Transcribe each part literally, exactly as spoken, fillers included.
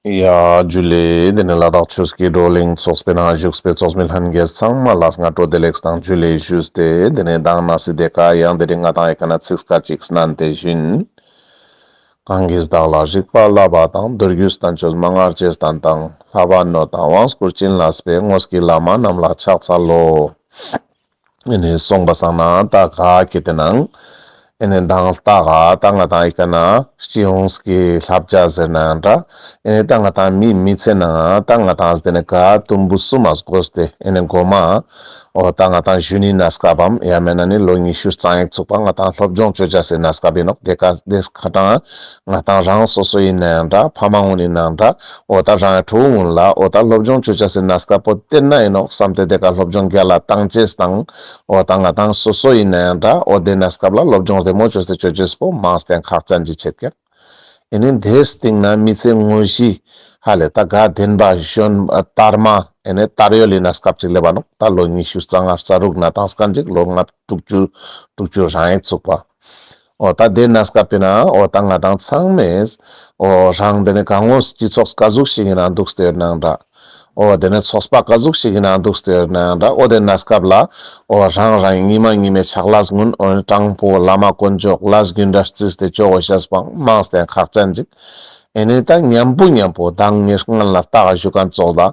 ཡ་ཇུ་ལེ། དེ་ནས་ལ་དྭགས་ཆོས་ཀྱི་བགྲོ་གླེང་ཚོགས་པའི་ནང་བཞུགས་པའི་ཚོགས་མི་ལྷན་རྒྱས་ཚང་མ་ལ་སྔ་དྲོ་བདེ་ལེགས་དང་ཇུ་ལེ་ཞུས་ཏེ། དེ་ནས་མདང་ན་སི་དེ་ཀ་ཡང་དེ་རིང་ང་ཏང་ཡི་ཀ་ན་ཚིག་ཀ་ཅིག་སྣན་ཏེ་བཞིན། གང་གིས་བདག་ལ་རིག་པ་བསླབ་པ་དང་། མདོ་རྒྱུད་བསྟན་བཅོས་མན་ངག་རྗེས་བསྟན་དང་། ལྷ་བ་ནོ་དང་དབང་བསྐུར་བྱིན་བརླབས་པའི། དངོས་ཀྱི་བླ་མ་རྣམས་ལ་ཕྱག་འཚལ་ལོ། ཨེ་ནི་སོང་པ་སང་ན་ད་ག་གེ་དེ་ནང་ཨེ་ནི་མདང་ལྟ་ག་ད་ང་ཏང་ཡི་ཀ་ན་སྤྱི་ཡོངས་ཀྱི་བསླབ་བྱ་ཟེར་ན་ཡང་འདྲ། ཨེ་ནི་ད་ང་ཏང་མི་མི་ཚེ་ནང་ད་ང་ཏང་དེ་ནི་ག་དུམ་བུ་གསུམ་མ་བགོས་ཏེ་ཨེ་ནི་མགོ་མ་འོ་ད་ང་ཏང་གཞོན་ནུའི་གནས་སྐབས་བམ་ཡང་མེད་ན་ནི་ལོ་ཉི་ཤུ་རྩ་ཡིག་ཚུགས་པ་ང་ཏང་སློབ་སྦྱོང་བཅོ་བྱ་སའི་གནས་སྐབས་ཡིན་ནོག་དེ་ཀ་དེ་ཁ་ཏང་ང་ཏང་རང་སོ་སོ་ཡིན་ན་ཡང་འདྲ། ཕ་མ་གུན་ཡིན་ན་ཡང་འདྲ། འོ་ད་རང་ཕྲུ་གུ་གུན་ལ་འོ་ད་སློབ་སྦྱོང་བཅོ་བྱ་སའི་གནས་སྐབས་པོ་དེ་ན་ཡིན་ནོག་བསམ་སྟེ་དེ་ཀ་སློབ་སྦྱོང་རྒྱལ་ལ་བཏང་ཅེས་དང་། འོ་ད་ང་ཏང་སོ་སོ་ཡིན་ན་ཡང་འདྲ། འོ་དེ་གནས་སྐབས་ལ་སློབ་སྦྱོང་རྡེ་མོ་བཅོས་ཏེ་བཅོ་བྱ་སའི་པོ་མང་སྟེ་ཁག་ཅན་ཅིག་ཆེད་ཀྱག་ཨེ་ནི་དེའི་སྟེང་ན་མི་ཚེ་དངོས་གཞི་ཧ་ལས་ད་ག་བདེན་པ་གཞོན་དར་མ་ཨེ་ནི་དར་ཡོལ་ལི་གནས་སྐབས་ཅིག་སླེབས་པ་ནོག་ད་ལོ་ཉི་ཤུ་རྩ་ལྔ་རྩ་དྲུག་ན་ཏང་སྐན་ཅིག་ལོ་ལྔ་དྲུག་ཅུ་དྲུག་ཅུ་རང་ཡིག་ཚུགས་པ། འོ་ད་དེ་གནས་སྐབས་པོའི་ནང་འོ་ད་ང་ཏང་ཚང་མས་འོ་རང་དེ་ནི་ག་ངོས་སྤྱི་ཚོགས་ག་ཟུག་ཞིག་ཡིན་ན་འདུག་སྟེ་ཡོད་ནའང་འདྲ། འོ་དེ་ནི་ཚོགས་པ་ག་ཟུག་ཞིག་ཡིན་ན་འདུག་སྟེ་ཡོད་ནའང་འདྲ། འོ་དེ་གནས་སྐབས་ལ་འོ་རང་རང་ཉི་མ་ཉི་མའི་ཕྱག་ལས་གུན་འོ་དྲང་པོ་བླ་མ་དཀོན་མཆོག་ལས་རྒྱུ་འབྲས་བརྩིས་ཏེ་བཅོ་དགོས་ཤེས་པོ་མང་སྟེ་ཁག་ཅན་ཅིག་ཨེ་ནི་ད་མཉམ་པོ་མཉམ་པོ་མདང་ངས་སྔན་ལ་ལྟ་ག་ཞུ་མཁན་ཙོགས་ལ།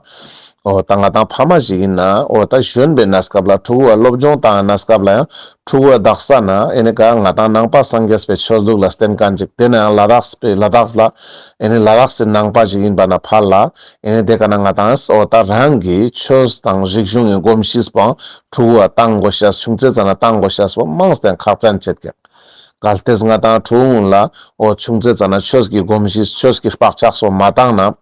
འོ་ད་ང་ཏང་ཕ་མ་ཞིག་ཡིན་ན་འོ་ད་གཞོན་པའི་གནས་སྐབས་ལ་ཕྲུ་གུ་བ་སློབ་སྦྱོང་བཏང་གནས་སྐབས་ལ་ཡང་ཕྲུ་གུ་བ་དག་ས་ན་ཨེ་ནི་ག་ང་ཏང་ནང་པ་སངས་རྒྱས་པའི་ཆོས་ལུགས་ལ་བརྟེན་མཁན་ཅིག་དེ་ནའང་ལ་དྭགས་པའི་ལ་དྭགས་ལ་ཨེ་ནི་ལ་དྭགས་སི་ནང་པ་ཞིག་ཡིན་པ་ན་ཕར་ལ་ཨེ་ནི་དེ་ཀ་ན་ང་ཏང་འོ་ད་རང་གི་ཆོས་དང་རིག་གཞུང་གི་གོམས་གཤིས་པོ་ཕྲུ་གུ་བ་བཏང་དགོས་ཤེས་ཆུང་ཙེ་ཙ་ན་བཏང་དགོས་ཤེས་པོ་མང་སྟེ་ཁག་ཅན་ཆེད་ཀྱག་གལ་ཏེ་ང་ཏང་ཕྲུ་གུ་ལ་འོ་ཆུང་ཙེ་ཙ་ན་ཆོས་ཀྱི་གོམས་གཤིས་ཆོས་ཀྱི་བག་ཆགས་སོགས་མ་བཏང་ན།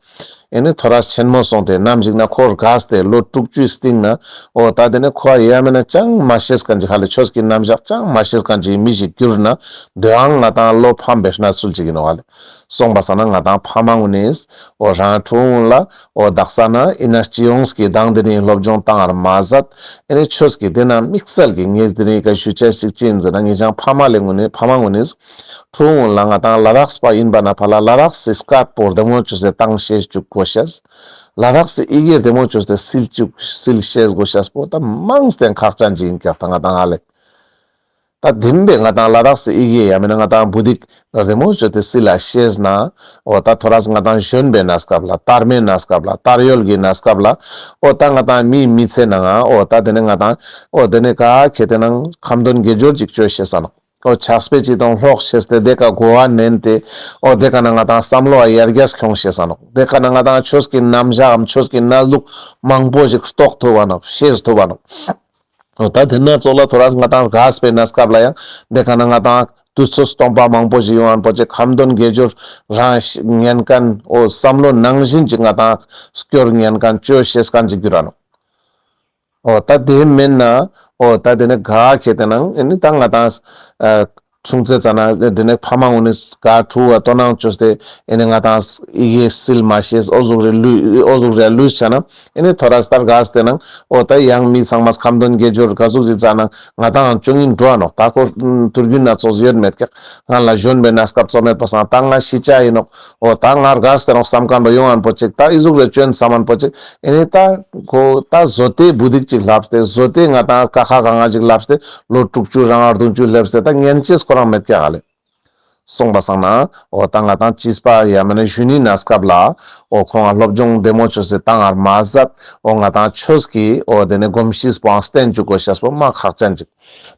ཨེ་ནི་ཐོ་རས་ཆེན་མོ་སོང་སྟེ་ནམ་ཞིག་ན་ཁོ་རྒས་ཏེ་ལོ་དྲུག་ཅུའི་སྟེང་ན་འོ་ད་དེ་ནི་ཁོ་ཡ་མེད་ན་ཅང་མ་ཤེས་མཁན་ཅིག་ཧ་ལས་ཆོས་ཀྱི་རྣམ་གཞག་ཅང་མ་ཤེས་མཁན་ཅིག་མི་ཞིག་གྱུར་ན་དེའང་ང་ཏང་བློ་ཕམ་པའི་གནས་ཚུལ་ཅིག་ཡིན་ནོག་ཧ་ལས། སོང་པ་སང་ན་ང་ཏང་ཕ་མ་གུན་ནི་འོ་རང་ཕྲུ་གུ་ལ་འོ་དག་ས་ན་ཡིན་ན་སྤྱི་ཡོངས་ཀྱི་དང་དེ་ནི་སློབ་སྦྱོང་བཏང་བར་མ་ཟད་ཨེ་ནི་ཆོས་ཀྱི་དེ་ན་དམིགས་བསལ་གྱི་ངས་དེ་ནི་ཀ་ཞུ་ཆ་ཞིག་ཅི་ཡིན་ཟེར་ན་ངེད་ཅག་ཕ་མ་ལས་གུན་ནི་ཕ་མ་གུན་ནི་ཕྲུ་གུ་ལ་ང་ཏང་ལ་དྭགས་པ་ཡིན་པ་ན་ཕར་ལ་ལ་དྭགས་སི་སྐད་པོ་རྡེ་མོ་བཅོས་ཏེ་བཏང་ཤེས་བཅུག་དགོས་ཤེས། ལ་དྭགས་སི་ཡི་གེ་རྡེ་མོ་བཅོས་ཏེ་སིལ་བཅུག་སིལ་ཤེས་དགོས་ཤེས་པོ་ད་མང་སྟེ་ཁག་ཅན་ཅིག་ཡིན་ཀྱག་ད་ང་ཏང་ཧ་ལས། ད་བདེན་པའི་ང་ཏང་ལ་དྭགས་སི་ཡི་གེ་ཡ་མེད་ན་ང་ཏང་བོད་ཡིག་རྡེ་མོ་བཅོས་ཏེ་སིལ་ལ་ཤེས་ན་འོ་ད་ཐོ་རས་ང་ཏང་གཞོན་པའི་གནས་སྐབས་ལ་དར་མའི་གནས་སྐབས་ལ་དར་ཡོལ་གྱི་གནས་སྐབས་ལ་འོ་ད་ང་ཏང་མིའི་མི་ཚེ་ནང་འོ་ད་དེ་ནི་ང་ཏང་འོ་དེ་ནི་ག་ཁེ་དེ་ནང་ཁ་འདོན་དགེ་སྦྱོར་ཅིག་བཅོ་ཤེས་ས་ནོག་འོ་ཕྱག་དཔེ་ཅིག་དང་ཀློག་ཤེས་ཏེ་དེ་ཀ་གོ་བ་ནན་ཏེ་འོ་དེ་ཀ་ན་ང་ཏང་བསམ་བློ་ཡར་རྒྱས་ཁྱོང་ཤེས་ས་ནོག་དེ་ཀ་ན་ང་ཏང་ཆོས་ཀྱི་རྣམ་གཞག་གམ་ཆོས་ཀྱི་གནས་ལུགས་མང་པོ་ཞིག་རྟོགས་ཐུབ་བ་ནོག་ཤེས་ཐུབ་བ་ནོག་འོ་ད་དེ་ན་ཙོགས་ལ་ཐོ་རས་ང་ཏང་རྒས་པའི་གནས་སྐབས་ལ་ཡང་དེ་ཀ་ན་ང་ཏང་དུས་ཚོད་སྟོང་པ་མང་པོ་ཞིག་ཡོང་བ་པོ་ཅིག་ཁ་འདོན་དགེ་སྦྱོར་རང་ཉན་མཁན་འོ་བསམ་བློ་ནང་བཞིན་ཅིག་ང་ཏང་སྐྱོར་ཉན་མཁན་བཅོ་ཤེས་མཁན་ཅིག་གྱུར་ར་ནོག་འོ་ད་དེ་མེད་ན་འོ་ད་དེ་ནི་ག་ཁེ་དེ་ནང་ཨེ་ནི་ད་ང་ཏང་ཨ་ཆུང་ཙེ་ཙ་ན་དེ་ནི་ཕ་མ་གུན་ནི་ག་ཕྲུ་གུ་བ་དོ་སྣང་བཅོས་ཏེ་ཨེ་ནི་ང་ཏང་ཡི་གེ་སིལ་མ་ཤེས་འོ་ཟུག་རེ་ལུས་འོ་ཟུག་རེ་ལུས་ཆ་ན་ཨེ་ནི་ཐོ་རས་ལྟར་ག་སྟེ་ནང་འོ་ད་ཡང་མི་ཚང་མས་ཁ་འདོན་དགེ་སྦྱོར་ག་ཟུག་ཅིག་བྱ་ན་ང་ཏང་ཅུང་ཡིན་འགྲོ་ཨ་ནོག་ད་ཁོ་དུར་རྒྱུན་ན་ཙོགས་ཡོད་མེད་ཀྱག་སྔན་ལ་གཞོན་པའི་གནས་སྐབས་ཙོགས་མེད་པ་སང་ད་ང་ཤི་ཆ་ཡིན་ནོག་འོ་ད་ང་རྒས་ཏེ་ནོག་བསམ་མཁན་པོ་ཡོང་ཨན་པོ་ཅིག་ད་ཨི་ཟུག་རེ་བཅོན་བསམ་ཨན་པོ་ཅིག་ཨེ་ནི་ད་ཁོ་ད་བཟོ་ལྟའི་བོད་ཡིག་ཅིག་ལྷབས་ཏེ་བཟོ་ལྟའི་ང་ཏང་ཀ་ཁ་ག་ང་ཅིག་ལྷབས་ཏེ་ལོ་དྲུག་ཅུ་རང་ང་བདུན་ཅུ་སླེབས་ཏེ་ད་ཉན་ཅེས་ཁོ་རང་མེད་ཀྱག་ཧ་ལས། སོང་པ་སང་ན་འོ་ད་ང་ཏང་བྱིས་པ་ཡ་མེད་ན་གཞོན་ནུའི་གནས་སྐབས་ལ་འོ་ཁོང་ང་སློབ་སྦྱོང་རྡེ་མོ་བཅོས་ཏེ་བཏང་བར་མ་ཟད་འོ་ང་ཏང་ཆོས་ཀྱི་འོ་དེ་ནི་གོམས་གཤིས་པོའང་བསྟེན་བཅུག་དགོས་ཤེས་པོ་མ་ཁག་ཅན་ཅིག་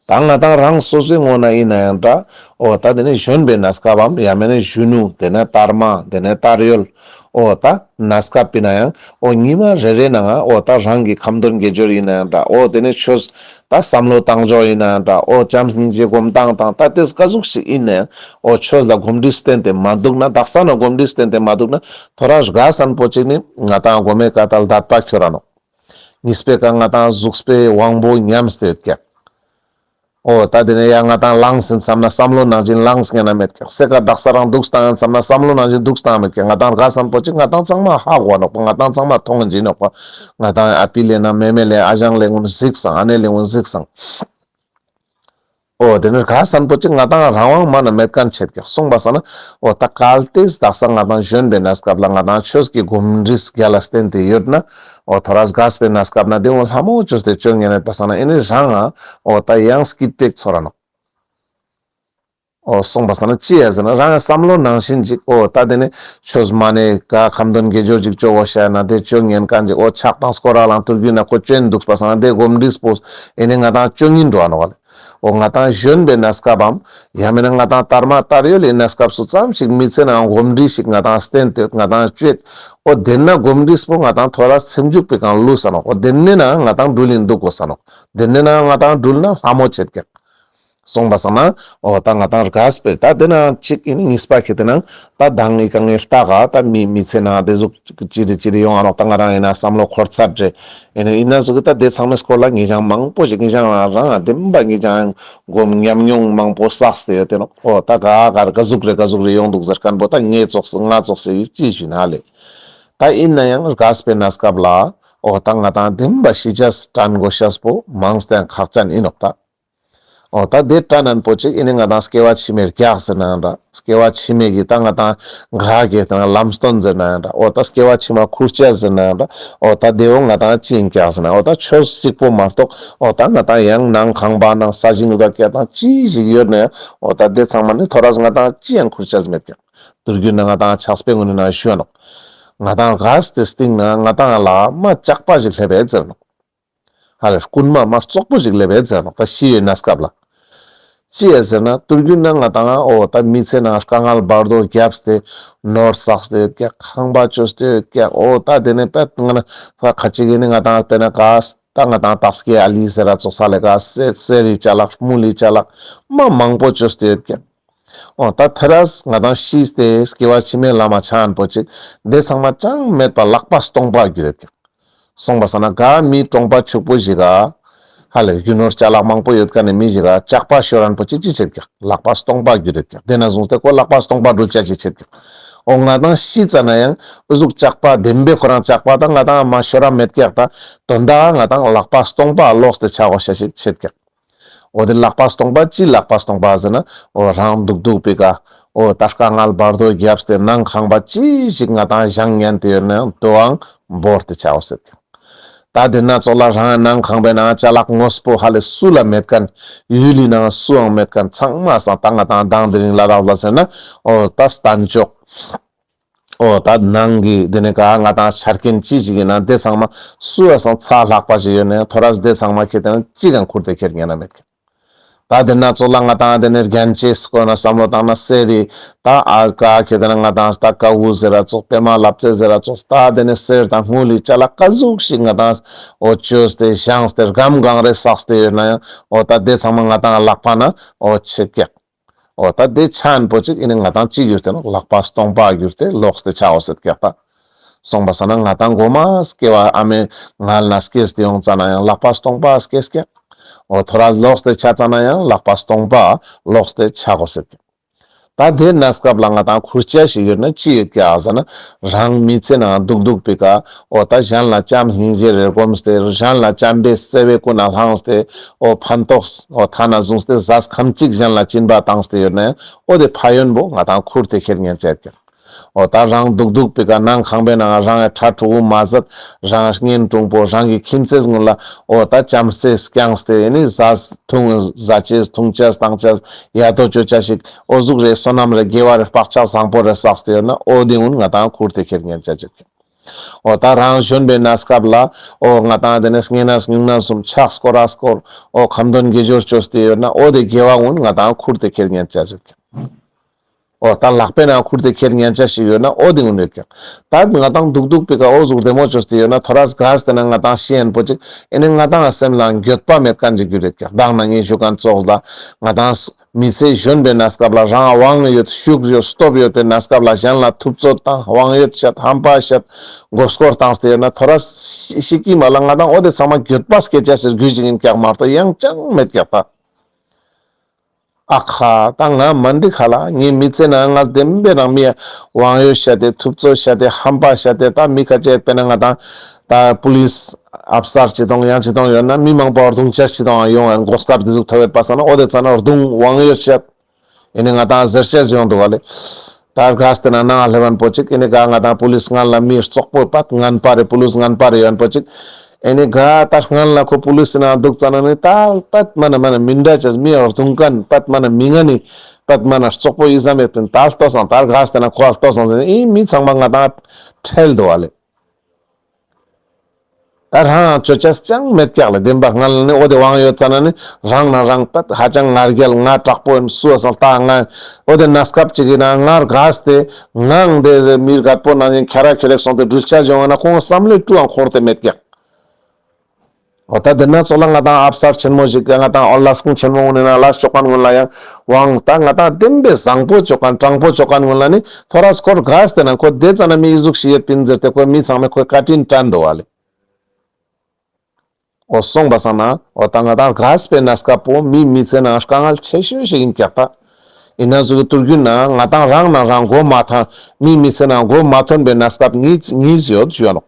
ད་ང་ཏང་རང་སོ་སོའི་ངོས་ན་ཡིན་ན་ཡང་འདྲ། འོ་ད་དེ་ནས་གཞོན་པའི་གནས་སྐབས་བམ་ཡང་མེད་ན་གཞོན་ནུ་དེ་ནས་དར་མ་དེ་ནས་དར་ཡོལ། འོ་ད་གནས་སྐབས་པོའི་ནང་ཡང་འོ་ཉི་མ་རེ་རེ་ནང་འོ་ད་རང་གི་ཁ་འདོན་དགེ་སྦྱོར་ཡིན་ན་ཡང་འདྲ། འོ་དེ་ནས་ཆོས་ད་བསམ་བློ་བཏང་ཕྱོགས་ཡིན་ན་ཡང་འདྲ། འོ་བྱམས་སྙིང་རྗེ་སྒོམ་སྟངས་དང་ད་དེ་ག་ཟུག་ཞིག་ཡིན་ན་ཡང་འོ་ཆོས་ལ་གོམས་འདྲིས་བསྟེན་ཏེ་མ་འདུག་ན། དག་ས་ན་གོམས་འདྲིས་བསྟེན་ཏེ་མ་འདུག་ན་ཐོ་རས་རྒས་སམ་པོ་ཅིག་ནི་ང་ཏང་མགོ་མའི་ཀ་ཏལ་དད་པ་ཁྱོ་ར་ནོག། གཉིས་པའི་ཀ་ང་ཏང་གཟུགས་པོའི་དབང་པོ་ཉམས་ཏེ་ཡོད་ཀྱག། འོ་ད་དེ་ནས་ཡང་ང་ཏང་ལངས་ཟིན་བསམ་ན་བསམ་བློ་ནང་བཞིན་ལངས་ཉན་ན་མེད་ཀྱག། སེ་ཀ་དག་ས་རང་འདུག་སྟངས་ཡིན་བསམ་ན་བསམ་བློ་ནང་བཞིན་འདུག་སྟངས་མེད་ཀྱག། ང་ཏང་རྒས་སམ་པོ་ཅིག་ང་ཏང་ཚང་མ་ཧ་གོ་ནོག་པ། ང་ཏང་ཚང་མ་མཐོང་ཡིན་ནོག་པ། ང་ཏང་ཨ་པི་ལེ་ན་མེ་མེ་ལེ་ཨ་ཞང་ལེ་གུན་གཟིགས་སང་ཨ་ནེ་ལེ་གུན་གཟིགས་སང་། འོ་དེ་ནི་ག་སན་པོ་ཅིག་ང་ཏང་རང་དབང་མ་ན་མེད་ཁན་ཆེད་ཀྱག་སོང་པ་སང་ན། འོ་ད་གལ་ཏེ་དག་ས་ང་ཏང་གཞོན་པའི་གནས་སྐབས་ལ་ང་ཏང་ཆོས་ཀྱི་གོམས་འདྲིས་རྒྱལ་ལ་བརྟེན་ཏེ་ཡོད་ན། འོ་ཐོ་རས་རྒས་པའི་གནས་སྐབས་ན་དེ་འོ་ལྷ་མོ་ཅོས་ཏེ་ཅོ་ཉན་ཡོད་པ་སང་ན་ཨེ་ནི་རང་ང་འོ་ད་ཡང་སྐྱིད་པོ་ཚོར་ར་ནོག་འོ་སོང་པ་སང་ན་ཅི་ཡ་ཟེར་ན་རང་ཡང་བསམ་བློ་ནང་བཞིན་ཅིག་འོ་ད་དེ་ནི་ཆོས་མ་ཎི་ག་ཁ་འདོན་དགེ་སྦྱོར་ཅིག་ཅོ་གོ་ཤ་ན་དེ་ཅོ་ཉན་ཁན་ཅིག་འོ་ཕྱག་དང་སྐོར་ར་ལང་དུར་རྒྱུད་ན་ཁོ་ཅོ་ཡིན་འདུག་པ་སང་ན་དེ་གོམས་འདྲིས་པོ་ཨེ་ནི་ང་ཏང་ཅོ་ཉིན་འགྲོ་ཨ་ནོག་ལེ། འོ་ང་ཏང་གཞོན་པའི་གནས་སྐབས་བམ་ཡང་མིན་ན་ང་ཏང་དར་མ་དར་ཡོལ་ལི་གནས་སྐབས་སུ་ཙམ་ཞིག་མི་ཚེ་ནང་གོམས་འདྲིས་ཤིག་ང་ཏང་བསྟེན་ཏེ་ང་ཏང་ཅོ་ཡིན། འོ་དེ་ན་གོམས་འདྲིས་པོ་ང་ཏང་ཐོ་རས་སེམས་འཇུག་པའི་སྒང་ལུས་ས་ནོག་འོ་དེ་ནི་ན་ང་ཏང་འགྲུལ་ཡིན་འདུག་གོ་ས་ནོག་དེ་ནི་ན་ང་ཏང་འགྲུལ་ན་ལྷ་མོ་ཆེད་ཀྱག་སོང་པ་སང་ན། འོ་ད་ང་ཏང་རྒས་པའི་ད་དེ་ན་ཅིག་ཨིན་ནི་གཉིས་པ་ཁེ་ཏེ་ན་ད་དང་ངི་ཀ་ངི་ལྟ་ག་ད་མི་མི་ཚེ་ན་དེ་ཟུག་ཅི་རི་ཅི་རི་ཡོང་ཨ་ནོག་ད་ང་རང་ཨིན་ན་བསམ་བློ་འཁོར་ཚར་འདྲེ། ཨིན་ན་ཨིན་ན་ཟུག་གི་ད་དེ་ཚང་མའི་སྐོར་ལ་ངེ་ཅང་མང་པོ་ཞིག་ངེ་ཅང་རང་རང་བདེན་པ་ངེ་ཅང་སྒོམ་ཉམས་མྱོང་མང་པོ་བསགས་ཏེ་ཡོད་དེ་ནོག་འོ་ད་ག་ག་ག་ཟུག་རེ་ག་ཟུག་རེ་ཡོང་འདུག་ཟེར་ཁན་པོ་ད་ངེ་ཙོགས་སི་ང་ཙོགས་སི་ཅི་ཞུ་ན་ལེ། ད་ཨིན་ན་ཡང་རྒས་པའི་གནས་སྐབས་ལ་འོ་ད་ང་ཏང་བདེན་པ་ཤི་ཅེས་དྲན་དགོས་ཤེས་པོ་མང་སྟེ་ཁག་ཅན་ཨིན་ནོག་ད། འོ་ད་དེ་དྲན་ན་པོ་ཅིག་ཨིན་ནི་ང་ཏང་སྐྱེ་བ་ཕྱི་མའི་རྒྱགས་ཟེར་ནའང་འདྲ། སྐྱེ་བ་ཕྱི་མའི་གི་ད་ང་ཏང་ག་གེ་ད་ལམ་སྟོན་ཟེར་ནའང་འདྲ། འོ་ད་སྐྱེ་བ་ཕྱི་མ་ཁུར་ཆ་ཟེར་ནའང་འདྲ། འོ་ད་དེ་འོ་ང་ཏང་ཅི་ཨིན་ཀྱག་ཟེར་ན་འོ་ད་ཆོས་གཅིག་པོ་མ་གཏོགས་འོ་ད་ང་ཏང་ཡང་ནང་ཁང་པ་ནང་ས་ཞིང་ལ་ཀྱ་དང་ཅི་ཞིག་ཡོད་ན་ཡང་འོ་ད་དེ་ཚང་མ་ནི་ཐོ་རས་ང་ཏང་ཅི་ཡང་ཁུར་ཆ་མེད་ཀྱག་དུར་རྒྱུད་ན་ང་ཏང་ཆགས་པའི་ངོས་ནས་ན་ཞུ་ནོག་ང་ཏང་རྒས་ཏེ་སྟིང་ན་ང་ཏང་ལ་མ་ཇག་པ་ཞིག་སླེབས་པས་ཟེར་ནོག་ཧ་ལས་རྐུན་མ་མ་བཙོག་པོ་ཞིག་སླེབས་པས་ཟེར་ནོག་ད་ཤི་བའི་གནས་སྐབས་ལ། ཅི་ཡ་ཟེར་ན་དུར་རྒྱུད་ན་ང་ཏང་འོ་ད་མི་ཚེ་ནང་དཀའ་ངལ་བར་དོ་རྒྱབ་སྟེ་ནོར་བསགས་ཏེ་ཡོད་ཀྱག་ཁང་པ་ཅོས་ཏེ་ཡོད་ཀྱག་འོ་ད་དེ་ནས་པད་ང་ན་ཁ་ཅིག་ཨིན་ནི་ང་ཏང་དཔེར་ན་ག་ད་ང་ཏང་སྟག་སྐྱེས་ཨ་ལི་ཟེར་ར་ཙོགས་ས་ལེ་ག་གསེར་གསེར་རི་ཅ་ལག་དངུལ་ལི་ཅ་ལག་མ་མང་པོ་ཅོས་ཏེ་ཡོད་ཀྱག་འོ་ད་ཐེ་རས་ང་ཏང་ཤི་སྟེ་སྐྱེ་བ་ཕྱི་མའི་ལམ་མ་ཆ་ཨན་པོ་ཅིག་དེ་ཚང་མ་ཅང་མེད་པ་ལག་པ་སྟོང་པ་གྱུར་ཡོད་ཀྱག་སོང་པ་སང་ན་ག་མི་གྲོང་པ་ཕྱུག་པོ་ཞིག་ག་ཧ་ལས་རྒྱུ་ནོར་ཅ་ལག་མང་པོ་ཡོད་ཁན་ནི་མི་ཞིག་ག་ཇག་པ་ཤོར་ཨན་པོ་ཅིག་ཅི་ཆེད་ཀྱག་ལག་པ་སྟོང་པ་གྱུར་ཡོད་ཀྱག་དེ་ན་བཟུང་སྟེ་ཁོ་ལག་པ་སྟོང་པ་འགྲུལ་ཆ་ཅི་ཆེད་ཀྱག་འོ་ང་ཏང་ཤི་ཙ་ན་ཡང་འུ་ཟུག་ཇག་པ་བདེན་པའི་ཁོ་རང་ཇག་པ་དང་ང་ཏང་མ་ཤོར་ར་མེད་ཀྱག་ད་དོན་དག་ང་ཏང་ལག་པ་སྟོང་པ་ལོག་སྟེ་ཆ་གོ་ཤ་ཞིག་ཆེད་ཀྱག་འོ་དེ་ལག་པ་སྟོང་པ་ཅི་ལག་པ་སྟོང་པ་ཟེར་ན་འོ་རང་སྡུག་སྡུག་པའི་ཀ་འོ་ད་དཀའ་ངལ་བར་དོ་རྒྱབ་སྟེ་ནང་ཁང་པ་ཅི་ཞིག་ང་ཏང་བཞེངས་ཉན་ཏེ་ཡོད་ན་ཡང་དོའང་བོར་ཏེ་ཆའོ་ཟེར་ཀྱག་ད་དེ་ན་ཙོགས་ལ་རང་ནང་ཁང་པའི་ནང་ཅ་ལག་དངོས་པོ་ཧ་ལས་སུ་ལ་མེད་ཁན་ཡུལ་ལི་ནང་སུའང་མེད་ཁན་ཚང་མ་སང་ད་ང་ཏང་དང་དེ་རིང་ལ་དྭགས་ལ་ཟེར་ན་འོ་ད་སྟན་ཅོག་འོ་ད་ནང་གི་དེ་ནས་ག་ང་ཏང་ཆ་རྐྱེན་ཅི་ཞིག་ཡིན་ན་དེ་ཚང་མ་སུ་ཡ་སང་ཚ་ལྷག་པ་ཞིག་ཡོད་ན་ཐོ་རས་དེ་ཚང་མ་ཁྱེར་ཏེ་ན་ཅི་གང་ཁུར་ཏེ་ཁྱེར་ཉན་ན་མེད་ཀྱག་ད་དེ་ན་ཙོགས་ལ་ང་ཏང་དེ་ནས་རྒྱན་ཆས་སྐོར་ན་བསམ་བློ་བཏང་ན་གསེར་རི་ད་ཨ་ཀ་ཁྱེར་ཏེ་ན་ང་ཏང་ད་ཀ་བུ་ཟེར་ར་ཙོགས་པད་མ་ལབ་ཙེ་ཟེར་ར་ཙོགས་ད་དེ་ནས་གསེར་དང་དངུལ་ལི་ཅ་ལག་ག་ཟུག་ཞིག་ང་ཏང་འོ་ཅོས་ཏེ་བཞེངས་ཏེ་སྒམ་གང་རེ་བསགས་ཏེ་ཡོད་ན་ཡང་འོ་ད་དེ་ཚང་མ་ང་ཏང་ལག་པ་ན་འོ་ཆེད་ཀྱག་འོ་ད་དེ་ཆ་ཨན་པོ་ཅིག་ཨིན་ནི་ང་ཏང་ཅི་གྱུར་ཏེ་ནོག་ལག་པ་སྟོང་པ་གྱུར་ཏེ་ལོག་སྟེ་ཆའོ་ཟེར་ཀྱག་ད། སོང་པ་སང་ན་ང་ཏང་གོ་མ་སྐྱེ་བ་ཨ་མའི་མངལ་ན་སྐྱེས་ཏེ་ཡོང་ཙ་ན་ཡང་ལག་པ་སྟོང་པ་སྐྱེས་ཀྱག་འོ་ཐོ་རས་ལོག་སྟེ་ཆ་ཙ་ན་ཡང་ལག་པ་སྟོང་པ་ལོག་སྟེ་ཆ་གོ་ཟེར་ཀྱག་ད་དེ་གནས་སྐབས་ལ་ང་ཏང་ཁུར་ཆ་ཞིག་ཡོད་ན་ཅི་ཡོད་ཀྱག་ཟེར་ན་རང་མི་ཚེ་ནང་སྡུག་སྡུག་པའི་ཀ་འོ་ད་གཞན་ལ་བྱམས་སྙིང་རྗེ་རེ་སྒོམས་ཏེ་གཞན་ལ་བྱམས་པའི་བརྩེ་བའི་ཀུན་ནས་བསླངས་ཏེ་འོ་ཕན་ཐོགས་འོ་ཐ་ན་བཟུང་སྟེ་ཟས་ཁམ་གཅིག་གཞན་ལ་སྦྱིན་པ་བཏང་སྟེ་ཡོད་ན་ཡང་འོ་དེ་ཕན་ཡོན་པོ་ང་ཏང་ཁུར་ཏེ་ཁྱེར་ཉན་ཆ་ཡོད་ཀྱག་འོ་ད་རང་སྡུག་སྡུག་པའི་ཀ་ནང་ཁང་པའི་ནང་རང་ཡ་ཁྲ་ཁྲུ་བོ་མ་ཟད་རང་གཉེན་དྲུང་པོ་རང་གི་ཁྱིམ་མཚེས་ཀུན་ལ་འོ་ད་བྱམས་བརྩེ་བསྐྱངས་ཏེ་ཨེ་ནི་ཟས་འཐུང་ཟ་ཆས་འཐུང་ཆས་བཏང་ཆས་ཡ་དོ་ཅོ་ཆས་ཤིག་འོ་ཟུག་རེ་བསོད་ནམས་རེ་དགེ་བ་རེ་བག་ཆགས་བཟང་པོ་རེ་བསགས་ཏེ་ཡོད་ན་འོ་དེ་ཀུན་ང་ཏང་ཁུར་ཏེ་ཁྱེར་ཉན་ཆ་ཅིག་འོ་ད་རང་གཞོན་པའི་གནས་སྐབས་ལ་འོ་ང་ཏང་དེ་ནས་བསྙེན་གནས་སྨྱུང་གནས་གསུམ་ཕྱག་སྐོར་ར་སྐོར་འོ་ཁ་འདོན་དགེ་སྦྱོར་ཅོས་ཏེ་ཡོད་ན་འོ་དེ་དགེ་བ་ཀུན་ང་ཏང་ཁུར་ཏེ་ཁྱེར་ཉན་ཆ་ཅིག་འོ་ད་ལག་པའི་ནང་ཁུར་ཏེ་ཁྱེར་ཉན་ཆ་ཞིག་ཡོད་ན་འོ་དེ་ཀུན་ཡོད་ཀྱག་ད་ང་ཏང་སྡུག་སྡུག་པའི་ཀ་འོ་ཟུག་བདེ་མོ་ཅོས་ཏེ་ཡོད་ན་ཐོ་རས་ག་ཟེར་ན་ང་ཏང་ཤི་ཡན་པོ་ཅིག་ཨེ་ནི་ང་ཏང་སེམས་ལ་འགྱོད་པ་མེད་ཁན་ཅིག་གྱུར་ཡོད་ཀྱག་མདང་ན་ངས་ཞུ་ཁན་ཙོགས་ལ་ང་ཏང་མི་ཚེ་གཞོན་པའི་གནས་སྐབས་ལ་རང་དབང་ཡོད་ཤུགས་ཡོད་སྟོབས་ཡོད་པའི་གནས་སྐབས་ལ་གཞན་ལ་ཐུབ་ཚོད་དང་དབང་ཡོད་བཤད་ཧམ་པ་བཤད་མགོ་སྐོར་བཏང་སྟེ་ཡོད་ན་ཐོ་རས་ཤི་ཀི་མ་ལ་ང་ཏང་འོ་དེ་ཚང་མ་འགྱོད་པ་སྐྱེ་ཆ་ཟེར་རྒྱུ་ཅིག་ཡིན་ཀྱག་མ་གཏོགས་ཡང་ཅང་མེད་ཀྱག་ད། ཨ་ཁ་ད་ང་མ་འགྲིག་ཁ་ལ། ངའི་མི་ཚེ་ནང་ང་བདེན་པའི་ནང་མི་དབང་ཡོད་ཤ་སྟེ་ཐུབ་ཚོད་ཤ་སྟེ་ཧམ་པ་ཤ་སྟེ། ད་མི་ཁ་ཅིག་དཔེར་ན་ང་དང་ད་པུ་ལིས་ཨབ་སར་ཅི་དང་ཡང་ཅི་དང་ཡོད་ན་མི་མང་པོ་རྡུང་ཅེས་ཅི་དང་ཡོང་ཡང་གོ་སྐབས་དེ་ཟུག་ཐོབ་ཡོད་པ་སང་ན་འོ་དེ་ཙ་ན་རྡུང་དབང་ཡོད་ཤ། ཨེ་ནི་ང་དང་ཟེར་ཤ་ཡོང་འདུག་ག་ལེ། ད་ག་སྟེ་ན་ནང་ལེ་བན་པོ་ཅིག་ཨེ་ནི་ག་ང་དང་པུ་ལིས་སྔན་ལ་མི་བཙོག་པོ་པད་ངན་པ་རེ། པུ་ལིས་ངན་པ་རེ་ཡོད་པོ་ཅིག་ཨེ་ནི་ག་ད་སྔན་ལ་ཁོ་པུ་ལིས་ནང་འདུག་ཙ་ན་ནི་ད་པད་མ་ན་མ་ན་མི་འདྲ་ཅེས་མི་རྡུང་མཁན་པད་མ་ན་མི་ངན་ནི་པད་མ་ན་བཙོག་པོ་ཨི་ཙམ་ཡོད་པིན། ད་ལྟོས་སང་ད་ག་སྟེ་ན་ཁོ་ལྟོས་སང་ཟེར་ཨེ་མི་ཚང་མ་ང་དང་ཁྲེལ་འདུག་ག་ལེ། ད་རང་ཅོ་ཅེས་ཅང་མེད་ཀྱག་ལེ། བདེན་པ་སྔན་ལ་ནི་འོ་དེ་དབང་ཡོད་ཙ་ན་ནི་རང་ན་རང་པད་ཧ་ཅང་ང་རྒྱལ་ང་དྲག་པོ་ཡིན་སུ་བ་སང་ལྟ་ང་འོ་དེ་གནས་སྐབས་ཅིག་ཡིན་ན་ང་རྒས་ཏེ་ངང་དེ་མི་རྒད་པོ་ན་ཡང་ཁྱ་ར་ཁྱོད་རེག་སོང་སྟེ་འགྲུལ་ཆ་ཡོང་ང་ན་ཁོང་བསམ་བློའི་ཀྲུའང་འཁོར་ཏེ་མེད་ཀྱག་འོ་ད་དེ་ན་ཚོགས་ལ་ང་དང་ཨབ་སར་ཆེན་མོ་ཞིག་ང་དང་འོ་ལ་སྐུང་ཆེན་མོ་ངུན་ན་ལ་ཅོ་མཁན་ངུན་ལ་ཡང་དབང་ད་ང་དང་བདེན་པའི་བཟང་པོ་ཅོ་མཁན་དྲང་པོ་ཅོ་མཁན་ངུན་ལ་ནི་ཐོ་རས་སྐོར་རྒས་ཏེ་ན་ཁོ་དེ་ཙ་ན་མི་ཨི་ཟུག་ཞིག་ཡོད་པིན་ཟེར་ཏེ་ཁོ་མི་ཚང་མས་ཁོའི་བཀའ་དྲིན་དྲན་འདུག་ག་ལེ། འོ་སོང་པ་སང་ན་འོ་ད་ང་དང་རྒས་པའི་གནས་སྐབས་པོ་མི་མི་ཚེ་ནང་དཀའ་ངལ་ཆེ་ཤོས་ཤིག་ཡིན་ཀྱག་ད། ཡིན་ན་ཟུག་གི་ཏུར་རྒྱུན་ན་ང་དང་རང་ན་རང་མགོ་མ་ཐོན། མི་མི་ཚེ་ནང་མགོ་མ་ཐོན་པའི་གནས་སྐབས་གཉིས་གཉིས་ཡོད་ཞུ་ཡ་ནོག་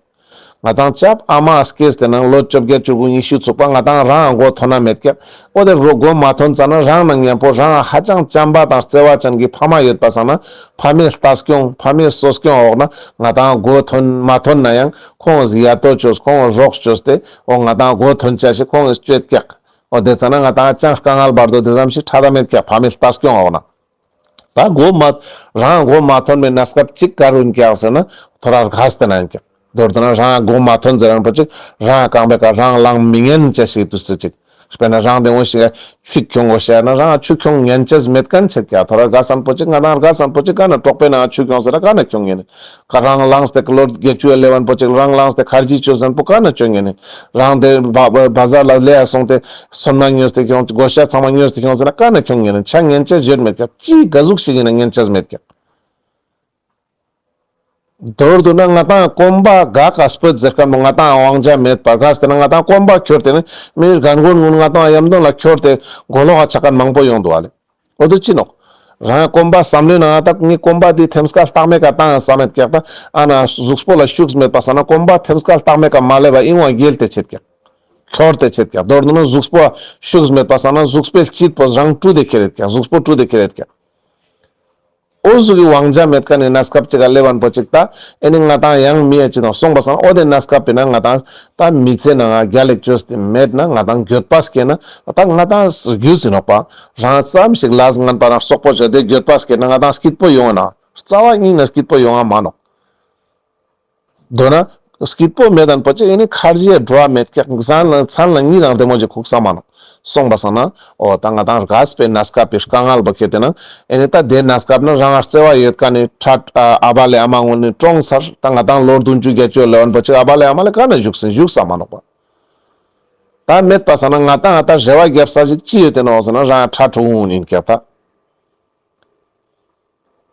ང་དང་ཅབ་ཨ་མ་སྐྱེས་ཏེ་ནང་ལོ་བཅོ་བརྒྱད་བཅུ་དགུ་ཉི་ཤུ་ཚུགས་པ་ང་དང་རང་མགོ་ཐོན་ན་མེད་ཀྱག་འོ་དེ་རོ་མགོ་མ་ཐོན་ཙ་ན་རང་ན་མཉམ་པོ་རང་ཧ་ཅང་བྱམས་པ་དང་བརྩེ་བ་ཅན་གྱི་ཕ་མ་ཡོད་པ་སང་ན་ཕ་མའི་ལྟ་སྐྱོང་ཕ་མའི་གསོ་སྐྱོང་འོག་ན་ང་དང་མགོ་ཐོན་མ་ཐོན་ན་ཡང་ཁོང་ཡ་ཏོ་ཅོས་ཁོང་རོགས་ཅོས་ཏེ་འོ་ང་དང་མགོ་ཐོན་ཆ་ཞིག་ཁོང་ཡ་ཅོས་ཀྱག་འོ་དེ་ཙ་ན་ང་དང་ཅང་དཀའ་ངལ་བར་དོ་དེ་ཙམ་ཞིག་ཕྲད་ད་མེད་ཀྱག་ཕ་མའི་ལྟ་སྐྱོང་འོག་ན། ད་མགོ་མ་རང་མགོ་མ་ཐོན་པའི་གནས་སྐབས་གཅིག་ག་རུ་ཡིན་ཀྱག་ཟེར་ན་ཐོ་རས་རྒས་ཏེ་ན་ཡིན་ཀྱག་མདོར་བསྡུ་ན་རང་མགོ་མ་ཐོན་ཟེར་རང་པོ་ཅིག་རང་རྐང་པའི་ཀ་རང་ལངས་མི་ཉན་ཅེས་ཤིག་དུས་ཚོད་ཅིག་དཔེར་ན་རང་དེ་འོ་ཞིག་ཆུ་ཁྱོང་དགོས་ཤེས་ན་རང་ཆུ་ཁྱོང་ཉན་ཅེས་མེད་མཁན་ཆེད་ཀྱག་ཐོ་རས་རྒས་སན་པོ་ཅིག་ང་དང་རྒས་སན་པོ་ཅིག་ག་ན་གྲོག་པོའི་ནང་ཆུ་ཁྱོང་ཟེར་ན་ག་ན་ཁྱོང་ཉན་ནི། ཁ་རང་ལངས་ཏེ་ལོ་བརྒྱད་ཅུ་ལེ་བན་པོ་ཅིག་རང་ལངས་ཏེ་ཁར་ཇི་ཅོས་ཟེར་ན་པོ་ག་ན་ཁྱོང་ཉན་ནི། རང་དེ་བ་བ་བ་ཟར་ལ་ལེ་ཡ་སོང་སྟེ་སོན་མ་ཉོས་ཏེ་ཁྱོང་དགོས་ཤེས་ཚང་མ་ཉོས་ཏེ་ཁྱོང་ཟེར་ན་ག་ན་ཁྱོང་ཉན་ནི། ཆ་ཉན་ཅེས་ཡོད་མེད་ཀྱག་ཅི་ག་ཟུག་ཞིག་ཡིན་ན་ཉན་ཅེས་མེད་ཀྱག་མདོར་བསྡུ་ན་ང་དང་གོམ་པ་ག་ག་སྤོས་ཟེར་མཁན་པོ་ང་དང་དབང་ཆ་མེད་པར་ག་ཟེར་ན་ང་དང་གོམ་པ་ཁྱོར་ཏེ་ནི་མི་རྒན་རྒོན་ངུན་ང་དང་ཡམ་དོན་ལ་ཁྱོར་ཏེ་མགོ་ལོག་ག་ཆ་མཁན་མང་པོ་ཡོང་འདུག་ག་ལེ། འོ་དེ་ཅི་ནོག་རང་གོམ་པ་བསམ་བློའི་ནང་ད་ངས་གོམ་པ་དེ་ཐེམ་སྐས་ལྟག་མའི་ཀ་བཏང་ཡང་བསམ་མེད་ཀྱག་ད་ཨ་ན་གཟུགས་པོ་ལ་ཤུགས་མེད་པ་སང་ན་གོམ་པ་ཐེམ་སྐས་ལྟག་མའི་ཀ་མ་ལེབ་པ་ཨིན་བ་འགྱེལ་ཏེ་ཆེད་ཀྱག་ཁྱོར་ཏེ་ཆེད་ཀྱག་མདོར་བསྡུ་ན་གཟུགས་པོ་ཤུགས་མེད་པ་སང་ན་གཟུགས་པོའི་སྐྱིད་པོ་རང་བཀྲུ་ཏེ་ཁྱེར་ཡོད་ཀྱག་གཟུགས་པོ་བཀྲུ་ཏེ་ཁྱེར་ཡོད་ཀྱག་འོ་ཟུག་གི་དབང་ཆ་མེད་མཁན་ནི་གནས་སྐབས་ཅིག་ག་ལེ་བན་པོ་ཅིག་ད་ཨེ་ནི་ང་དང་ཡང་མི་ཡ་ཅི་དང་སོང་པ་སང་འོ་དེ་གནས་སྐབས་པའི་ན་ང་དང་ད་མི་ཚེ་ནང་རྒྱལ་ལེགས་བཅོས་ཏེ་མེད་ན་ང་དང་འགྱོད་པ་སྐྱེ་ན་ད་ང་དང་རྒྱུས་ཡིན་ནོག་པ། རང་ཙམ་ཞིག་ལས་ངན་པ་རང་རྩོག་པོ་བྱས་ཏེ་འགྱོད་པ་སྐྱེ་ན་ང་དང་སྐྱིད་པོ་ཡོང་ང་ན་རྩ་བ་ཉིད་ནས་སྐྱིད་པོ་ཡོང་ང་མ་ནོག་མདོར་ན་སྐྱིད་པོ་མེད་དན་པོ་ཅིག་ཨེ་ནི་ཁར་ཇི་ཡ་འགྲོ་བ་མེད་ཀྱག་མཚན་ལ་མཚན་ལ་གཉིད་དང་བདེ་མོ་ཅིག་ཁུག་ས་མ་ནོག་སོང་པ་སང་ན་འོ་ད་ང་དང་རྒས་པའི་གནས་སྐབས་པའི་དཀའ་ངལ་བོ་ཁྱེར་ཏེ་ན་ཨེ་ནི་ད་དེ་གནས་སྐབས་ན་རང་ང་བརྩེ་བ་ཡོད་མཁན་ནི་ཕྲད་ཨ་བ་ལེ་ཨ་མ་ངུན་ནི་གྲོངས་ཚར། ད་ང་དང་ལོ་བདུན་ཅུ་བརྒྱད་ཅུ་ལེ་བན་པོ་ཅིག་ཨ་བ་ལེ་ཨ་མ་ལེ་ག་ན་བཞུགས་སིན་བཞུགས་ས་མ་ནོག་པ། ད་མེད་པ་སང་ན་ང་དང་ད་རེ་བ་རྒྱབ་ས་ཞིག་ཅི་ཡོད་དེ་ནོག་ཟེར་ན་རང་ཕྲུ་གུ་ངུན་ཡིན་ཀྱག་ད།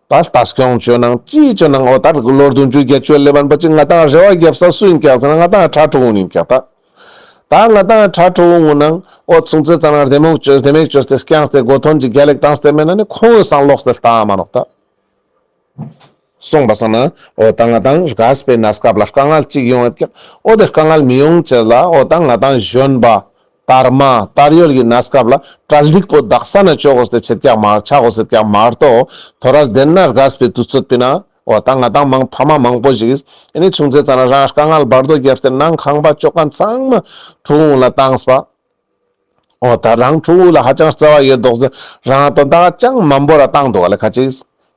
ད་ལྟ་སྐྱོང་བཅོ་ནང་ཅི་བཅོ་ནང་འོ་ད་ལོ་བདུན་ཅུ་བརྒྱད་ཅུ་ལེ་བན་པོ་ཅིག་ང་དང་རེ་བ་རྒྱབ་ས་སུ་ཡིན་ཀྱག་ཟེར་ན་ང་དང་ཕྲུ་གུ་ཡིན་ཀྱག་ད། ད་ང་དང་ཕྲུ་གུ་ངུན་ནང་འོ་ཆུང་ཙེ་ཙ་ན་བདེ་མོ་བཅོས་བདེ་མོ་བཅོས་ཏེ་སྐྱངས་ཏེ་མགོ་ཐོན་གྱི་རྒྱལ་ལེགས་བཏང་སྟེ་མེད་ན་ནི་ཁོང་གི་སང་ལོག་སྟེ་ལྟ་མ་ནོག་ད། སོང་པ་སང་ན་འོ་ད་ང་དང་རྒས་པའི་གནས་སྐབས་ལ་དཀའ་ངལ་ཅིག་ཡོང་ཡོད་ཀྱག་འོ་དེ་དཀའ་ངལ་མི་ཡོང་ཅེས་ལ་འོ་ད་ང་དང་གཞོན་པ། དར་མ་དར་ཡོལ་གྱི་གནས་སྐབས་ལ་གྲ་སྒྲིག་པོ་དག་ས་ན་ཅོ་དགོས་ཏེ་ཆེད་ཀྱག་མ་ཆ་དགོས་ཏེ་ཀྱག་མ་གཏོགས་ཐོ་རས་དེ་ན་རྒས་པའི་དུས་ཚོད་པི་ན་འོ་ད་ང་དང་མང་ཕ་མ་མང་པོ་ཞིག་གིས་ཨེ་ནི་ཆུང་ཙེ་ཙ་ན་རང་དཀའ་ངལ་བར་དོ་རྒྱབ་སྟེ་ནང་ཁང་པ་ཅོ་མཁན་ཚང་མ་ཕྲུ་གུ་ལ་བཏང་སྤ། འོ་ད་རང་ཕྲུ་གུ་ལ་ཧ་ཅང་བརྩེ་བ་ཡོད་མདོག་ཟེར་རང་དོན་དག་ཅང་མང་པོ་ར་བཏང་འདུག་ག་ལེ་ཁ་ཅིག་